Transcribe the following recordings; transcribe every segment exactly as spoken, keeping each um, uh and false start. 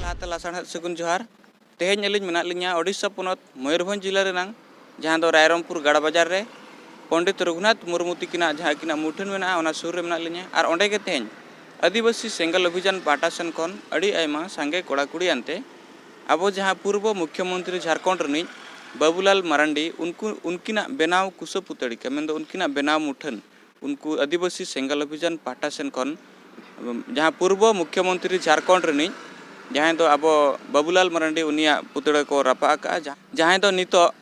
ᱞᱟᱦᱟᱛᱮ ᱞᱟᱥᱟᱲᱦᱮᱫ ᱥᱟᱹᱜᱩᱱ ᱡᱚᱦᱟᱨ᱾ ᱛᱮᱦᱮᱧ ᱟᱹᱞᱤᱧ ᱢᱮᱱᱟᱜ ᱞᱤᱧᱟ ᱳᱰᱤᱥᱟ ᱯᱚᱱᱚᱛ ᱢᱚᱭᱩᱨᱵᱷᱚᱸᱡᱽ ᱡᱤᱞᱟᱹ ᱨᱮᱱᱟᱝ, ᱡᱟᱦᱟᱸ ᱫᱚ ᱨᱟᱭᱨᱚᱝᱯᱩᱨ ᱜᱟᱲ ᱵᱟᱡᱟᱨ ᱨᱮ ᱯᱚᱱᱰᱤᱛ ᱨᱚᱜᱷᱩᱱᱟᱛᱷ ᱢᱩᱨᱢᱩ ᱛᱤᱠᱤᱱᱟᱜ ᱡᱟᱦᱟᱸ ᱟᱹᱠᱤᱱᱟᱜ ᱢᱩᱴᱷᱟᱹᱱ ᱢᱮᱱᱟᱜᱼᱟ, ᱚᱱᱟ ᱥᱩᱨ ᱨᱮ ᱢᱮᱱᱟᱜ ᱞᱤᱧᱟ᱾ ᱟᱨ ᱚᱸᱰᱮ ᱜᱮ ᱛᱮᱦᱮᱧ ᱟᱹᱫᱤᱵᱟᱹᱥᱤ ᱥᱮᱸᱜᱮᱞ ᱚᱵᱷᱤᱡᱟᱱ ᱯᱟᱦᱴᱟ ᱥᱮᱱ ᱠᱷᱚᱱ ᱟᱹᱰᱤ ᱟᱭᱢᱟ ᱥᱟᱸᱜᱮ ᱠᱚᱲᱟ ᱠᱩᱲᱤ ᱟᱱᱛᱮ ᱟᱵᱚ ᱡᱟᱦᱟᱸ ᱯᱩᱨᱵᱚ ᱢᱩᱠᱷᱭᱚᱢᱚᱱᱛᱨᱤ ᱡᱷᱟᱲᱠᱷᱚᱸᱰ ᱨᱤᱱᱤᱡ ᱵᱟᱵᱩᱞᱟᱞ ᱢᱟᱨᱟᱱᱰᱤ ᱩᱱᱠᱩ, ᱩᱱᱠᱤᱱᱟᱜ ᱵᱮᱱᱟᱣ ᱠᱩᱥᱟᱹ ᱯᱩᱛᱲᱤᱠᱟ, ᱢᱮᱱᱫᱚ ᱩᱱᱠᱤᱱᱟᱜ ᱵᱮᱱᱟᱣ ᱢᱩᱴᱷᱟᱹᱱ, ᱩᱱᱠᱩ ᱟᱹᱫᱤᱵᱟᱹᱥᱤ ᱥᱮᱸᱜᱮᱞ ᱚᱵᱷᱤᱡᱟᱱ ᱯᱟᱦᱴᱟ ᱥᱮᱱ ᱠᱷᱚᱱ, ᱡᱟᱦᱟᱸ ᱯᱩᱨᱵᱚ ᱢᱩᱠᱷᱭᱚᱢᱚᱱᱛᱨᱤ ᱡᱷᱟᱲᱠᱷᱚᱸᱰ ᱨᱤᱱᱤᱡ, ᱡᱟᱦᱟᱸᱭ ᱫᱚ ᱟᱵᱚ ᱵᱟᱵᱩᱞᱟᱞ ᱢᱟᱨᱟᱱᱰᱤ, ᱩᱱᱤᱭᱟᱜ ᱯᱩᱛᱲᱟᱹ ᱠᱚ ᱨᱟᱯᱟᱜ ᱟᱠᱟᱫᱼᱟ, ᱡᱟᱦᱟᱸ, ᱡᱟᱦᱟᱸᱭ ᱫᱚ ᱱᱤᱛᱚᱜ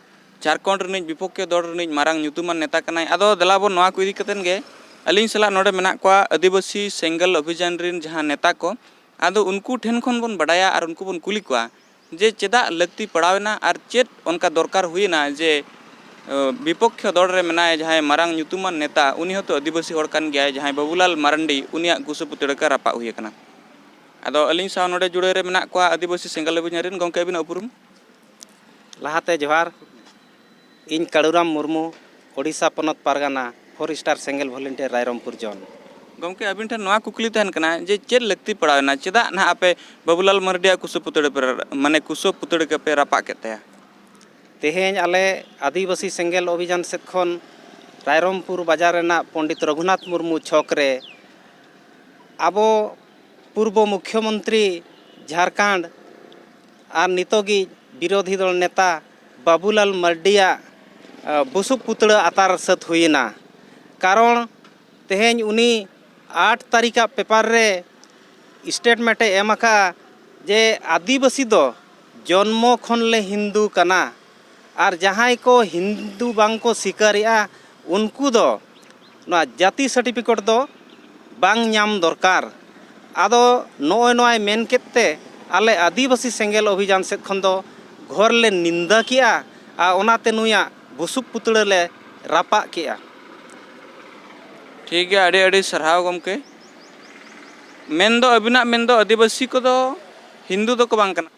ᱡᱷᱟᱲᱠᱷᱚᱸᱰ ᱨᱤᱱᱤᱡ ᱵᱤᱯᱚᱠᱠᱷᱚ ᱫᱚᱞ ᱨᱤᱱᱤᱡ ᱢᱟᱨᱟᱝ ᱧᱩᱛᱩᱢᱟᱱ ᱱᱮᱛᱟ ᱠᱟᱱᱟᱭ᱾ ᱟᱫᱚ ᱫᱮᱞᱟ ᱵᱚᱱ ᱱᱚᱣᱟ ᱠᱚ ᱤᱫᱤ ᱠᱟᱛᱮᱱ ᱜᱮ ᱟᱹᱞᱤᱧ ᱥᱟᱞᱟᱜ ᱱᱚᱰᱮ ᱢᱮᱱᱟᱜ ᱠᱚᱣᱟ ᱟᱹᱫᱤᱵᱟᱹᱥᱤ ᱥᱮᱸᱜᱮᱞ ᱚᱵᱷᱤᱡᱟᱱ ᱨᱤᱱ ᱡᱟᱦᱟᱸ ᱱᱮᱛᱟ ᱠᱚ᱾ ᱟᱫᱚ ᱩᱱᱠᱩ ᱴᱷᱮᱱ ᱠᱷᱚᱱ ᱵᱚᱱ ᱵᱟᱰᱟᱭᱟ ᱟᱨ ᱩᱱᱠᱩ ᱵᱚᱱ ᱠᱩᱞᱤ ᱠᱚᱣᱟ ᱡᱮ ᱪᱮᱫᱟᱜ ᱞᱟᱹᱠᱛᱤ ᱯᱟᱲᱟᱣᱮᱱᱟ ᱟᱨ ᱪᱮᱫ ᱚᱱᱠᱟ ᱫᱚᱨᱠᱟᱨ ᱦᱩᱭᱮᱱᱟ ᱡᱮ, ᱮ, ᱵᱤᱯᱚᱠᱠᱷᱚ ᱫᱚᱞ ᱨᱮ ᱢᱮᱱᱟᱭ ᱡᱟᱦᱟᱸᱭ ᱢᱟᱨᱟᱝ ᱧᱩᱛᱩᱢᱟᱱ ᱱᱮᱛᱟ, ᱩᱱᱤ ᱦᱚᱸᱛᱚ ᱟᱹᱫᱤᱵᱟᱹᱥᱤ ᱦᱚᱲ ᱠᱟᱱ ᱜᱮᱭᱟᱭ, ᱡᱟᱦᱟᱸᱭ ᱵᱟᱵᱩᱞᱟᱞ ᱢᱟᱨᱟᱱᱰᱤ, ᱩᱱᱤᱭᱟᱜ ᱠᱩᱥᱟᱹ ᱯᱩᱛᱲᱟᱹ ᱠᱚ ᱨᱟᱯᱟᱜ ᱦᱩᱭ ᱟᱠᱟᱱᱟ᱾ ᱟᱫᱚ ᱟᱹᱞᱤᱧ ᱥᱟᱶ ᱱᱚᱰᱮ ᱡᱩᱲᱟᱹᱣ ᱨᱮ ᱢᱮᱱᱟᱜ ᱠᱚᱣᱟ ᱟᱹᱫᱤᱵᱟᱹᱥᱤ ᱥᱮᱸᱜᱮᱞ ᱚᱵᱷᱤᱡᱟᱱ ᱨᱮᱱ᱾ ᱜᱚᱢᱠᱮ, ᱟᱹᱵᱤᱱᱟᱜ ᱩᱯᱨᱩᱢ? ᱞᱟᱦᱟᱛᱮ ᱡᱚᱦᱟᱨ᱾ ᱤᱧ ᱠᱟᱲᱩᱨᱟᱢ ᱢᱩᱨᱢᱩ, ᱳᱰᱤᱥᱟ ᱯᱚᱱᱚᱛ ᱯᱟᱨᱜᱟᱱᱟ, ᱯᱷᱳᱨ ᱥᱴᱟᱨ ᱥᱮᱸᱜᱮᱞ ᱵᱷᱚᱞᱮᱱᱴᱤᱭᱟᱨ, ᱨᱟᱭᱨᱚᱝᱯᱩᱨ ᱡᱳᱱ᱾ ᱜᱚᱢᱠᱮ, ᱟᱹᱵᱤᱱ ᱴᱷᱮᱱ ᱱᱚᱣᱟ ᱠᱩᱠᱞᱤ ᱛᱟᱦᱮᱱ ᱠᱟᱱᱟ ᱡᱮ ᱪᱮᱫ ᱞᱟᱹᱠᱛᱤ ᱯᱟᱲᱟᱣᱮᱱᱟ, ᱪᱮᱫᱟᱜ ᱱᱟᱦᱟᱜ ᱟᱯᱮ ᱵᱟᱵᱩᱞᱟᱞ ᱢᱟᱨᱰᱤᱭᱟᱜ ᱠᱩᱥᱟᱹ ᱯᱩᱛᱲᱟᱹ ᱯᱮ, ᱢᱟᱱᱮ ᱠᱩᱥᱟᱹ ᱯᱩᱛᱲᱟᱹ ᱠᱚᱯᱮ ᱨᱟᱯᱟᱜ ᱠᱮᱫ ᱛᱟᱭᱟ? ᱛᱮᱦᱮᱧ ᱟᱞᱮ ᱟᱹᱫᱤᱵᱟᱹᱥᱤ ᱥᱮᱸᱜᱮᱞ ᱚᱵᱷᱤᱡᱟᱱ ᱥᱮᱫ ᱠᱷᱚᱱ ᱨᱟᱭᱨᱚᱝᱯᱩᱨ ᱵᱟᱡᱟᱨ ᱨᱮᱱᱟᱜ ᱯᱚᱱᱰᱤᱛ ᱨᱚᱜᱷᱩᱱᱟᱛᱷ ᱢᱩᱨᱢᱩ ᱪᱷᱚᱠ ᱨᱮ ᱟᱵᱚ ᱯᱩᱨᱵᱚ ᱢᱩᱠᱷᱭᱚᱢᱚᱱᱛᱨᱤ ᱡᱷᱟᱲᱠᱷᱚᱸᱰ ᱟᱨ ᱱᱤᱛᱚᱜᱤᱡ ᱵᱤᱨᱳᱫᱷᱤ ᱫᱚᱞ ᱱᱮᱛᱟ ᱵᱟᱵᱩᱞᱟᱞ ᱢᱟᱨᱰᱤᱭᱟᱜ, ᱟ, ᱵᱩᱥᱩᱵ ᱯᱩᱛᱲᱟᱹ ᱟᱛᱟᱨ ᱥᱟᱹᱛ ᱦᱩᱭᱮᱱᱟ᱾ ᱠᱟᱨᱚᱱ ᱛᱮᱦᱮᱧ ᱩᱱᱤ ᱟᱴ ᱛᱟᱹᱨᱤᱠᱷᱟᱜ ᱯᱮᱯᱟᱨ ᱨᱮ ᱥᱴᱮᱴᱢᱮᱱᱴ ᱮ ᱮᱢ ᱟᱠᱟᱫᱼᱟ ᱡᱮ ᱟᱹᱫᱤᱵᱟᱹᱥᱤ ᱫᱚ ᱡᱚᱱᱢᱚ ᱠᱷᱚᱱ ᱞᱮ ᱦᱤᱱᱫᱩ ᱠᱟᱱᱟ, ᱟᱨ ᱡᱟᱦᱟᱸᱭ ᱠᱚ ᱦᱤᱱᱫᱩ ᱵᱟᱝ ᱠᱚ ᱥᱤᱠᱟᱹᱨᱮᱜᱼᱟ, ᱩᱱᱠᱩ ᱫᱚ ᱱᱚᱣᱟ ᱡᱟᱹᱛᱤ ᱥᱟᱨᱴᱤᱯᱷᱤᱠᱮᱴ ᱫᱚ ᱵᱟᱝ ᱧᱟᱢ ᱫᱚᱨᱠᱟᱨ᱾ ᱟᱫᱚ ᱱᱚᱜᱼᱚᱭ ᱱᱚᱣᱟᱭ ᱢᱮᱱ ᱠᱮᱫ ᱛᱮ ᱟᱞᱮ ᱟᱹᱫᱤᱵᱟᱹᱥᱤ ᱥᱮᱸᱜᱮᱞ ᱚᱵᱷᱤᱡᱟᱱ ᱥᱮᱫ ᱠᱷᱚᱱ ᱫᱚ ᱜᱷᱳᱨ ᱞᱮ ᱱᱤᱱᱫᱟ ᱠᱮᱜᱼᱟ ᱟᱨ ᱚᱱᱟᱛᱮ ᱱᱩᱭᱟᱜ ᱵᱩᱥᱩᱵ ᱯᱩᱛᱲᱟᱹ ᱞᱮ ᱨᱟᱯᱟᱜ ᱠᱮᱜᱼᱟ᱾ ᱴᱷᱤᱠ ᱜᱮᱭᱟ, ᱟᱹᱰᱤ ᱟᱹᱰᱤ ᱥᱟᱨᱦᱟᱣ ᱜᱚᱢᱠᱮ᱾ ᱢᱮᱱᱫᱚ, ᱟᱹᱵᱤᱱᱟᱜ ᱢᱮᱱᱫᱚ ᱟᱹᱫᱤᱵᱟᱹᱥᱤ ᱠᱚᱫᱚ ᱦᱤᱱᱫᱩ ᱫᱚᱠᱚ ᱵᱟᱝ ᱠᱟᱱᱟ?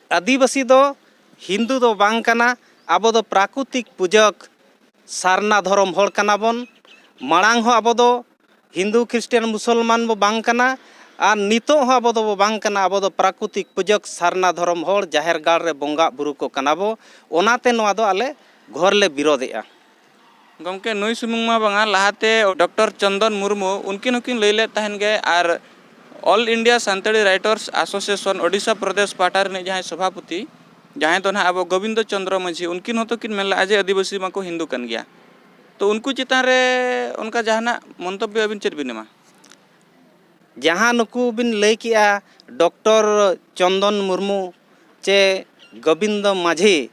ᱟᱹᱫᱤᱵᱟᱹᱥᱤ ᱫᱚ ᱦᱤᱱᱫᱩ ᱫᱚ ᱵᱟᱝ ᱠᱟᱱᱟ᱾ ᱟᱵᱚ ᱫᱚ ᱯᱨᱟᱠᱨᱤᱛᱤᱠ ᱯᱩᱡᱟᱹᱠ ᱥᱟᱨᱱᱟ ᱫᱷᱚᱨᱚᱢ ᱦᱚᱲ ᱠᱟᱱᱟ ᱵᱚᱱ᱾ ᱢᱟᱲᱟᱝ ᱦᱚᱸ ᱟᱵᱚ ᱫᱚ ᱦᱤᱱᱫᱩ, ᱠᱷᱨᱤᱥᱴᱟᱱ, ᱢᱩᱥᱚᱞᱢᱟᱱ ᱵᱚ ᱵᱟᱝ ᱠᱟᱱᱟ᱾ ᱟᱨ ᱱᱤᱛᱚᱜ ᱦᱚᱸ ᱟᱵᱚ ᱫᱚᱵᱚ ᱵᱟᱝ ᱠᱟᱱᱟ, ᱟᱵᱚ ᱫᱚ ᱯᱨᱟᱠᱨᱤᱛᱤᱠ ᱯᱩᱡᱟᱹᱠ ᱥᱟᱨᱱᱟ ᱫᱷᱚᱨᱚᱢ ᱦᱚᱲ, ᱡᱟᱦᱮᱨ ᱜᱟᱲ ᱨᱮ ᱵᱚᱸᱜᱟ ᱵᱩᱨᱩ ᱠᱚ ᱠᱟᱱᱟ ᱵᱚ᱾ ᱚᱱᱟᱛᱮ ᱱᱚᱣᱟ ᱫᱚ ᱟᱞᱮ ᱜᱷᱳᱨ ᱞᱮ ᱵᱤᱨᱳᱫᱷᱮᱜᱼᱟ᱾ ᱜᱚᱢᱠᱮ, ᱱᱩᱭ ᱥᱩᱢᱩᱝ ᱢᱟ ᱵᱟᱝᱟ, ᱞᱟᱦᱟᱛᱮ ᱰᱚᱠᱴᱚᱨ ᱪᱚᱱᱫᱚᱱ ᱢᱩᱨᱢᱩ ᱩᱱᱠᱤᱱ ᱦᱚᱸᱠᱤᱱ ᱞᱟᱹᱭ ᱞᱮᱫ ᱛᱟᱦᱮᱱ ᱜᱮ, ᱟᱨ All India Santali Writers Association Odisha Pradesh ᱯᱟᱦᱴᱟ ᱨᱤᱱᱤᱡ ᱡᱟᱦᱟᱸᱭ ᱥᱚᱵᱷᱟᱯᱚᱛᱤ, ᱡᱟᱦᱟᱸᱭ ᱫᱚ ᱱᱟᱦᱟᱜ ᱟᱵᱚ ᱜᱳᱵᱤᱱᱫᱚ ᱪᱚᱱᱫᱨᱚ ᱢᱟᱹᱡᱷᱤ, ᱩᱱᱠᱤᱱ ᱦᱚᱸᱛᱚ ᱠᱤᱱ ᱢᱮᱱ ᱞᱮᱫᱼᱟ ᱡᱮ ᱟᱹᱫᱤᱵᱟᱹᱥᱤ ᱢᱟᱠᱚ ᱦᱤᱱᱫᱩ ᱠᱟᱱ ᱜᱮᱭᱟ᱾ ᱛᱚ ᱩᱱᱠᱩ ᱪᱮᱛᱟᱱ ᱨᱮ ᱚᱱᱠᱟ ᱡᱟᱦᱟᱱᱟᱜ ᱢᱚᱱᱛᱚᱵᱵᱚ ᱟᱹᱵᱤᱱ ᱪᱮᱫ ᱵᱤᱱ ᱮᱢᱟ? ᱡᱟᱦᱟᱸ ᱱᱩᱠᱩ ᱵᱤᱱ ᱞᱟᱹᱭ ᱠᱮᱜᱼᱟ, ᱰᱚᱠᱴᱚᱨ ᱪᱚᱱᱫᱚᱱ ᱢᱩᱨᱢᱩ ᱪᱮ ᱜᱳᱵᱤᱱᱫᱚ ᱢᱟᱹᱡᱷᱤ,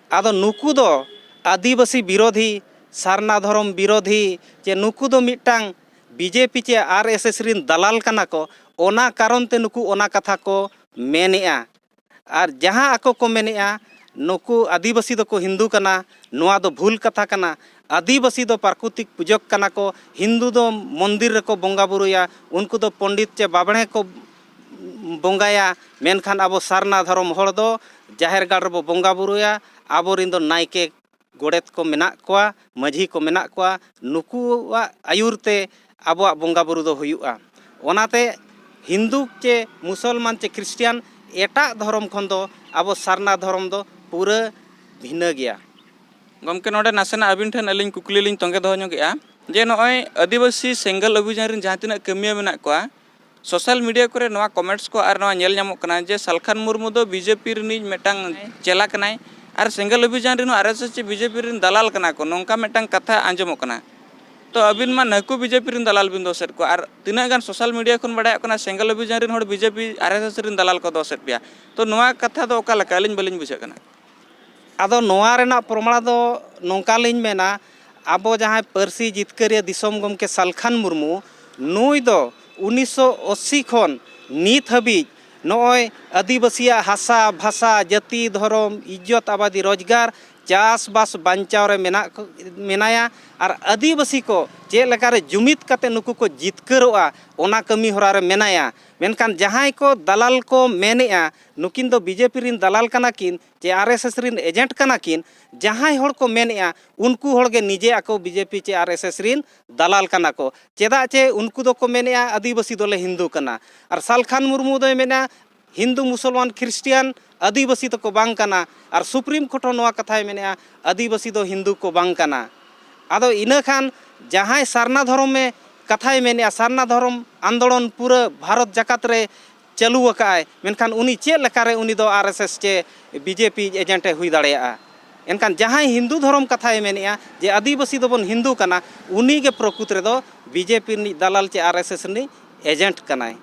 ᱟᱫᱚ ᱱᱩᱠᱩ ᱫᱚ ᱟᱹᱫᱤᱵᱟᱹᱥᱤ ᱵᱤᱨᱳᱫᱷᱤ, ᱥᱟᱨᱱᱟ ᱫᱷᱚᱨᱚᱢ ᱵᱤᱨᱳᱫᱷᱤ, ᱪᱮ ᱱᱩᱠᱩ ᱫᱚ ᱢᱤᱫᱴᱟᱝ ᱵᱤᱡᱮᱯᱤ ᱪᱮ ᱟᱨ ᱮᱥ ᱮᱥ ᱨᱤᱱ ᱫᱟᱞᱟᱞ ᱠᱟᱱᱟ ᱠᱚ᱾ ᱚᱱᱟ ᱠᱟᱨᱚᱱ ᱛᱮ ᱱᱩᱠᱩ ᱚᱱᱟ ᱠᱟᱛᱷᱟ ᱠᱚ ᱢᱮᱱᱮᱜᱼᱟ᱾ ᱟᱨ ᱡᱟᱦᱟᱸ ᱟᱠᱚ ᱠᱚ ᱢᱮᱱᱮᱜᱼᱟ, ᱱᱩᱠᱩ ᱟᱹᱫᱤᱵᱟᱹᱥᱤ ᱫᱚᱠᱚ ᱦᱤᱱᱫᱩ ᱠᱟᱱᱟ, ᱱᱚᱣᱟ ᱫᱚ ᱵᱷᱩᱞ ᱠᱟᱛᱷᱟ ᱠᱟᱱᱟ᱾ ᱟᱹᱫᱤᱵᱟᱹᱥᱤ ᱫᱚ ᱯᱨᱟᱠᱨᱤᱛᱤᱠ ᱯᱩᱡᱚᱠ ᱠᱟᱱᱟ ᱠᱚ, ᱦᱤᱱᱫᱩ ᱫᱚ ᱢᱚᱱᱫᱤᱨ ᱨᱮᱠᱚ ᱵᱚᱸᱜᱟ ᱵᱩᱨᱩᱭᱟ, ᱩᱱᱠᱩ ᱫᱚ ᱯᱚᱱᱰᱤᱛ ᱪᱮ ᱵᱟᱵᱬᱮ ᱠᱚ ᱵᱚᱸᱜᱟᱭᱟ, ᱢᱮᱱᱠᱷᱟᱱ ᱟᱵᱚ ᱥᱟᱨᱱᱟ ᱫᱷᱚᱨᱚᱢ ᱦᱚᱲ ᱫᱚ ᱡᱟᱦᱮᱨ ᱜᱟᱲ ᱨᱮᱵᱚ ᱵᱚᱸᱜᱟ ᱵᱩᱨᱩᱭᱟ, ᱟᱵᱚᱨᱮᱱ ᱫᱚ ᱱᱟᱭᱠᱮ ᱜᱚᱰᱮᱛ ᱠᱚ ᱢᱮᱱᱟᱜ ᱠᱚᱣᱟ, ᱢᱟᱹᱡᱷᱤ ᱠᱚ ᱢᱮᱱᱟᱜ ᱠᱚᱣᱟ, ᱱᱩᱠᱩᱣᱟᱜ ᱟᱹᱭᱩᱨ ᱛᱮ ᱟᱵᱚᱣᱟᱜ ᱵᱚᱸᱜᱟ ᱵᱩᱨᱩ ᱫᱚ ᱦᱩᱭᱩᱜᱼᱟ᱾ ᱚᱱᱟᱛᱮ ᱦᱤᱱᱫᱩ ᱪᱮ ᱢᱩᱥᱚᱞᱢᱟᱱ ᱪᱮ ᱠᱷᱨᱤᱥᱴᱤᱭᱟᱱ ᱮᱴᱟᱜ ᱫᱷᱚᱨᱚᱢ ᱠᱷᱚᱱ ᱫᱚ ᱟᱵᱚ ᱥᱟᱨᱱᱟ ᱫᱷᱚᱨᱚᱢ ᱫᱚ ᱯᱩᱨᱟᱹ ᱵᱷᱤᱱᱟᱹ ᱜᱮᱭᱟ᱾ ᱜᱚᱢᱠᱮ, ᱱᱚᱰᱮ ᱱᱟᱥᱮᱱᱟᱜ ᱟᱹᱵᱤᱱ ᱴᱷᱮᱱ ᱟᱹᱞᱤᱧ ᱠᱩᱠᱞᱤ ᱞᱤᱧ ᱛᱚᱸᱜᱮ ᱫᱚᱦᱚ ᱧᱚᱜᱮᱜᱼᱟ ᱡᱮ ᱱᱚᱜᱼᱚᱭ ᱟᱹᱫᱤᱵᱟᱹᱥᱤ ᱥᱮᱸᱜᱮᱞ ᱚᱵᱷᱤᱡᱟᱱ ᱨᱮᱱ ᱡᱟᱦᱟᱸ ᱛᱤᱱᱟᱹᱜ ᱠᱟᱹᱢᱤᱭᱟᱹ ᱢᱮᱱᱟᱜ ᱠᱚᱣᱟ, social media ᱠᱚᱨᱮ ᱱᱚᱣᱟ comments ᱠᱚ ᱟᱨ ᱱᱚᱣᱟ ᱧᱮᱞ ᱧᱟᱢᱚᱜ ᱠᱟᱱᱟ ᱡᱮ ᱥᱟᱞᱠᱷᱟᱱ ᱢᱩᱨᱢᱩ ᱫᱚ ᱵᱤᱡᱮᱯᱤ ᱨᱤᱱᱤᱡ ᱢᱤᱫᱴᱟᱝ ᱪᱮᱞᱟ ᱠᱟᱱᱟᱭ ᱟᱨ ᱥᱮᱸᱜᱮᱞ ᱚᱵᱷᱤᱡᱟᱱ ᱨᱮᱱ ᱦᱚᱸ ᱟᱨ ᱮᱥ ᱮᱥ ᱪᱮ ᱵᱤᱡᱮᱯᱤ ᱨᱮᱱ ᱫᱟᱞᱟᱞ ᱠᱟᱱᱟ ᱠᱚ, ᱱᱚᱝᱠᱟ ᱢᱤᱫᱴᱟᱝ ᱠᱟᱛᱷᱟ ᱟᱸᱡᱚᱢᱚᱜ ᱠᱟᱱᱟ᱾ ᱛᱚ ᱟᱹᱵᱤᱱ ᱢᱟ ᱱᱟᱹᱠᱩ ᱵᱤᱡᱮᱯᱤ ᱨᱮᱱ ᱫᱟᱞᱟᱞ ᱵᱤᱱ ᱫᱚᱥᱮᱫ ᱠᱚᱣᱟ, ᱟᱨ ᱛᱤᱱᱟᱹᱜ ᱜᱟᱱ social media ᱠᱷᱚᱱ ᱵᱟᱲᱟᱭᱚᱜ ᱠᱟᱱᱟ ᱥᱮᱸᱜᱮᱞ ᱚᱵᱷᱤᱡᱟᱱ ᱨᱮᱱ ᱦᱚᱲ ᱵᱤᱡᱮᱯᱤ ᱟᱨ ᱮᱥ ᱮᱥ ᱨᱮᱱ ᱫᱟᱞᱟᱞ ᱠᱚ ᱫᱚᱥᱮᱫ ᱯᱮᱭᱟ᱾ ᱛᱚ ᱱᱚᱣᱟ ᱠᱟᱛᱷᱟ ᱫᱚ ᱚᱠᱟ ᱞᱮᱠᱟ? ᱟᱹᱞᱤᱧ ᱵᱟᱹᱞᱤᱧ ᱵᱩᱡᱷᱟᱹᱜ ᱠᱟᱱᱟ᱾ ᱟᱫᱚ ᱱᱚᱣᱟ ᱨᱮᱱᱟᱜ ᱯᱨᱚᱢᱟᱬ ᱫᱚ ᱱᱚᱝᱠᱟ ᱞᱤᱧ ᱢᱮᱱᱟ, ᱟᱵᱚ ᱡᱟᱦᱟᱸᱭ ᱯᱟᱹᱨᱥᱤ ᱡᱤᱛᱠᱟᱹᱨᱤᱭᱟᱹ ᱫᱤᱥᱚᱢ ᱜᱚᱢᱠᱮ ᱥᱟᱞᱠᱷᱟᱱ ᱢᱩᱨᱢᱩ, ᱱᱩᱭ ᱫᱚ ᱩᱱᱤᱥᱥᱚ ᱟᱥᱤ ᱠᱷᱚᱱ ᱱᱤᱛ ᱦᱟᱹᱵᱤᱡ ᱱᱚᱜᱼᱚᱭ ᱟᱹᱫᱤᱵᱟᱹᱥᱤᱭᱟᱜ ᱦᱟᱥᱟ, ᱵᱷᱟᱥᱟ, ᱡᱟᱹᱛᱤ, ᱫᱷᱚᱨᱚᱢ, ᱤᱡᱽᱡᱚᱛ, ᱟᱵᱟᱫᱤ, ᱨᱳᱡᱽᱜᱟᱨ ᱪᱟᱥᱵᱟᱥ ᱵᱟᱧᱪᱟᱣ ᱨᱮ ᱢᱮᱱᱟᱜ ᱠᱚ, ᱢᱮᱱᱟᱭᱟ᱾ ᱟᱨ ᱟᱹᱫᱤᱵᱟᱹᱥᱤ ᱠᱚ ᱪᱮᱫ ᱞᱮᱠᱟᱨᱮ ᱡᱩᱢᱤᱫ ᱠᱟᱛᱮ ᱱᱩᱠᱩ ᱠᱚ ᱡᱤᱛᱠᱟᱹᱨᱚᱜᱼᱟ, ᱚᱱᱟ ᱠᱟᱹᱢᱤ ᱦᱚᱨᱟ ᱨᱮ ᱢᱮᱱᱟᱭᱟ᱾ ᱢᱮᱱᱠᱷᱟᱱ ᱡᱟᱦᱟᱸᱭ ᱠᱚ ᱫᱟᱞᱟᱞ ᱠᱚ ᱢᱮᱱᱮᱜᱼᱟ, ᱱᱩᱠᱤᱱ ᱫᱚ ᱵᱤᱡᱮᱯᱤ ᱨᱤᱱ ᱫᱟᱞᱟᱞ ᱠᱟᱱᱟ ᱠᱤᱱ ᱪᱮ ᱟᱨ ᱮᱥ ᱮᱥ ᱨᱤᱱ ᱮᱡᱮᱱᱴ ᱠᱟᱱᱟ ᱠᱤᱱ, ᱡᱟᱦᱟᱸᱭ ᱦᱚᱲ ᱠᱚ ᱢᱮᱱᱮᱜᱼᱟ, ᱩᱱᱠᱩ ᱦᱚᱲ ᱜᱮ ᱱᱤᱡᱮ ᱟᱠᱚ ᱵᱤᱡᱮᱯᱤ ᱪᱮ ᱟᱨ ᱮᱥ ᱮᱥ ᱨᱤᱱ ᱫᱟᱞᱟᱞ ᱠᱟᱱᱟ ᱠᱚ᱾ ᱪᱮᱫᱟᱜ ᱪᱮ ᱩᱱᱠᱩ ᱫᱚᱠᱚ ᱢᱮᱱᱮᱜᱼᱟ, ᱟᱹᱫᱤᱵᱟᱹᱥᱤ ᱫᱚᱞᱮ ᱦᱤᱱᱫᱩ ᱠᱟᱱᱟ᱾ ᱟᱨ ᱥᱟᱞᱠᱷᱟᱱ ᱢᱩᱨᱢᱩ ᱫᱚᱭ ᱢᱮᱱᱟ, ᱦᱤᱱᱫᱩ, ᱢᱩᱥᱚᱞᱢᱟᱱ, ᱠᱷᱨᱤᱥᱴᱤᱭᱟᱱ, ᱟᱹᱫᱤᱵᱟᱹᱥᱤ ᱫᱚᱠᱚ ᱵᱟᱝ ᱠᱟᱱᱟ᱾ ᱟᱨ ᱥᱩᱯᱨᱤᱢ ᱠᱳᱨᱴ ᱦᱚᱸ ᱱᱚᱣᱟ ᱠᱟᱛᱷᱟᱭ ᱢᱮᱱᱮᱜᱼᱟ, ᱟᱹᱫᱤᱵᱟᱹᱥᱤ ᱫᱚ ᱦᱤᱱᱫᱩ ᱠᱚ ᱵᱟᱝ ᱠᱟᱱᱟ᱾ ᱟᱫᱚ ᱤᱱᱟᱹ ᱠᱷᱟᱱ ᱡᱟᱦᱟᱸᱭ ᱥᱟᱨᱱᱟ ᱫᱷᱚᱨᱚᱢᱮ ᱠᱟᱛᱷᱟᱭ ᱢᱮᱱᱮᱜᱼᱟ, ᱥᱟᱨᱱᱟ ᱫᱷᱚᱨᱚᱢ ᱟᱱᱫᱳᱞᱚᱱ ᱯᱩᱨᱟᱹ ᱵᱷᱟᱨᱚᱛ ᱡᱟᱠᱟᱛ ᱨᱮ ᱪᱟᱹᱞᱩ ᱟᱠᱟᱫᱼᱟᱭ, ᱢᱮᱱᱠᱷᱟᱱ ᱩᱱᱤ ᱪᱮᱫ ᱞᱮᱠᱟᱨᱮ ᱩᱱᱤ ᱫᱚ ᱟᱨ ᱮᱥ ᱮᱥ ᱪᱮ ᱵᱤᱡᱮᱯᱤ ᱮᱡᱮᱱᱴ ᱮ ᱦᱩᱭ ᱫᱟᱲᱮᱭᱟᱜᱼᱟ? ᱮᱱᱠᱷᱟᱱ ᱡᱟᱦᱟᱸᱭ ᱦᱤᱱᱫᱩ ᱫᱷᱚᱨᱚᱢ ᱠᱟᱛᱷᱟᱭ ᱢᱮᱱᱮᱜᱼᱟ ᱡᱮ ᱟᱹᱫᱤᱵᱟᱹᱥᱤ ᱫᱚᱵᱚᱱ ᱦᱤᱱᱫᱩ ᱠᱟᱱᱟ, ᱩᱱᱤ ᱜᱮ ᱯᱨᱚᱠᱩᱛ ᱨᱮᱫᱚ ᱵᱤᱡᱮᱯᱤ ᱨᱤᱱᱤᱡ ᱫᱟᱞᱟᱞ ᱪᱮ ᱟᱨ ᱮᱥ ᱮᱥ ᱨᱤᱱᱤᱡ ᱮᱡᱮᱱᱴ ᱠᱟᱱᱟᱭ᱾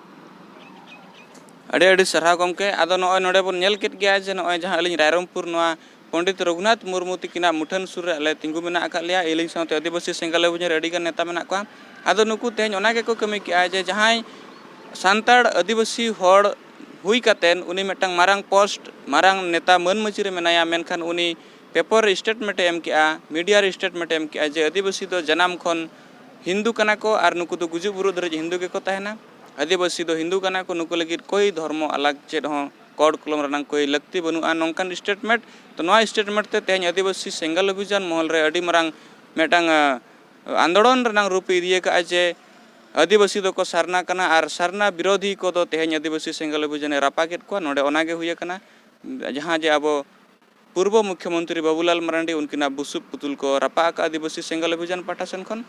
ᱟᱹᱰᱤ ᱟᱹᱰᱤ ᱥᱟᱨᱦᱟᱣ ᱜᱚᱢᱠᱮ᱾ ᱟᱫᱚ ᱱᱚᱜᱼᱚᱭ ᱱᱚᱰᱮ ᱵᱚᱱ ᱧᱮᱞ ᱠᱮᱫ ᱜᱮᱭᱟ ᱡᱮ ᱱᱚᱜᱼᱚᱭ ᱡᱟᱦᱟᱸ ᱟᱹᱞᱤᱧ ᱨᱟᱭᱨᱚᱝᱯᱩᱨ ᱱᱚᱣᱟ ᱯᱚᱱᱰᱤᱛ ᱨᱚᱜᱷᱩᱱᱟᱛᱷ ᱢᱩᱨᱢᱩ ᱛᱤᱠᱤᱱᱟᱜ ᱢᱩᱴᱷᱟᱹᱱ ᱥᱩᱨ ᱨᱮ ᱟᱞᱮ ᱛᱤᱸᱜᱩ ᱢᱮᱱᱟᱜ ᱟᱠᱟᱫ ᱞᱮᱭᱟ᱾ ᱟᱹᱞᱤᱧ ᱥᱟᱶᱛᱮ ᱟᱹᱫᱤᱵᱟᱹᱥᱤ ᱥᱮᱸᱜᱮᱞ ᱚᱵᱷᱤᱡᱟᱱ ᱨᱮ ᱟᱹᱰᱤ ᱜᱟᱱ ᱱᱮᱛᱟ ᱢᱮᱱᱟᱜ ᱠᱚᱣᱟ᱾ ᱟᱫᱚ ᱱᱩᱠᱩ ᱛᱮᱦᱮᱧ ᱚᱱᱟ ᱜᱮᱠᱚ ᱠᱟᱹᱢᱤ ᱠᱮᱜᱼᱟ ᱡᱮ ᱡᱟᱦᱟᱸᱭ ᱥᱟᱱᱛᱟᱲ ᱟᱹᱫᱤᱵᱟᱹᱥᱤ ᱦᱚᱲ ᱦᱩᱭ ᱠᱟᱛᱮᱱ ᱩᱱᱤ ᱢᱤᱫᱴᱟᱝ ᱢᱟᱨᱟᱝ ᱯᱳᱥᱴ, ᱢᱟᱨᱟᱝ ᱱᱮᱛᱟ ᱢᱟᱹᱱ ᱢᱟᱹᱪᱤ ᱨᱮ ᱢᱮᱱᱟᱭᱟ, ᱢᱮᱱᱠᱷᱟᱱ ᱩᱱᱤ ᱯᱮᱯᱚᱨ ᱨᱮ ᱥᱴᱮᱴᱢᱮᱱᱴ ᱮ ᱮᱢ ᱠᱮᱜᱼᱟ, ᱢᱤᱰᱤᱭᱟ ᱨᱮ ᱥᱴᱮᱴᱢᱮᱱᱴ ᱮ ᱮᱢ ᱠᱮᱜᱼᱟ ᱡᱮ ᱟᱹᱫᱤᱵᱟᱹᱥᱤ ᱫᱚ ᱡᱟᱱᱟᱢ ᱠᱷᱚᱱ ᱦᱤᱱᱫᱩ ᱠᱟᱱᱟ ᱠᱚ ᱟᱨ ᱱᱩᱠᱩ ᱫᱚ ᱜᱩᱡᱩᱜ ᱵᱩᱨᱩᱜ ᱫᱷᱟᱹᱨᱤᱡ ᱦᱤᱱᱫᱩ ᱜᱮᱠᱚ ᱛᱟᱦᱮᱱᱟ᱾ ᱟᱹᱫᱤᱵᱟᱹᱥᱤ ᱫᱚ ᱦᱤᱱᱫᱩ ᱠᱟᱱᱟ ᱠᱚ, ᱱᱩᱠᱩ ᱞᱟᱹᱜᱤᱫ ᱠᱳᱭ ᱫᱷᱚᱨᱢᱚ ᱟᱞᱟᱜᱽ ᱪᱮᱫ ᱦᱚᱸ ᱠᱳᱰ ᱠᱚᱞᱚᱢ ᱨᱮᱱᱟᱜ ᱠᱳᱭ ᱞᱟᱹᱠᱛᱤ ᱵᱟᱹᱱᱩᱜᱼᱟ, ᱱᱚᱝᱠᱟᱱ ᱥᱴᱮᱴᱢᱮᱱᱴ᱾ ᱛᱚ ᱱᱚᱣᱟ ᱥᱴᱮᱴᱢᱮᱱᱴ ᱛᱮ ᱛᱮᱦᱮᱧ ᱟᱹᱫᱤᱵᱟᱹᱥᱤ ᱥᱮᱸᱜᱮᱞ ᱚᱵᱷᱤᱡᱟᱱ ᱢᱚᱦᱚᱞ ᱨᱮ ᱟᱹᱰᱤ ᱢᱟᱨᱟᱝ ᱢᱤᱫᱴᱟᱝ, ᱟᱸ, ᱟᱱᱫᱳᱲᱚᱱ ᱨᱮᱱᱟᱜ ᱨᱩᱯ ᱮ ᱤᱫᱤ ᱟᱠᱟᱫᱼᱟ ᱡᱮ ᱟᱹᱫᱤᱵᱟᱹᱥᱤ ᱫᱚᱠᱚ ᱥᱟᱨᱱᱟ ᱠᱟᱱᱟ ᱟᱨ ᱥᱟᱨᱱᱟ ᱵᱤᱨᱳᱫᱷᱤ ᱠᱚᱫᱚ ᱛᱮᱦᱮᱧ ᱟᱹᱫᱤᱵᱟᱹᱥᱤ ᱥᱮᱸᱜᱮᱞ ᱚᱵᱷᱤᱡᱟᱱᱮ ᱨᱟᱯᱟᱜᱮᱫ ᱠᱚᱣᱟ᱾ ᱱᱚᱰᱮ ᱚᱱᱟᱜᱮ ᱦᱩᱭ ᱟᱠᱟᱱᱟ, ᱡᱟᱦᱟᱸ ᱡᱮ ᱟᱵᱚ ᱯᱩᱨᱵᱚ ᱢᱩᱠᱷᱭᱚᱢᱚᱱᱛᱨᱤ ᱵᱟᱵᱩᱞᱟᱞ ᱢᱟᱨᱟᱱᱰᱤ ᱩᱱᱠᱤᱱᱟᱜ ᱵᱩᱥᱩᱵ ᱯᱩᱛᱩᱞ ᱠᱚ ᱨᱟᱯᱟᱜ ᱟᱠᱟᱫ ᱟᱹᱫᱤᱵᱟᱹᱥᱤ ᱥᱮᱸᱜᱮᱞ ᱚᱵᱷᱤᱡᱟᱱ ᱯᱟᱦᱴᱟ ᱥᱮᱱ ᱠᱷᱚᱱ᱾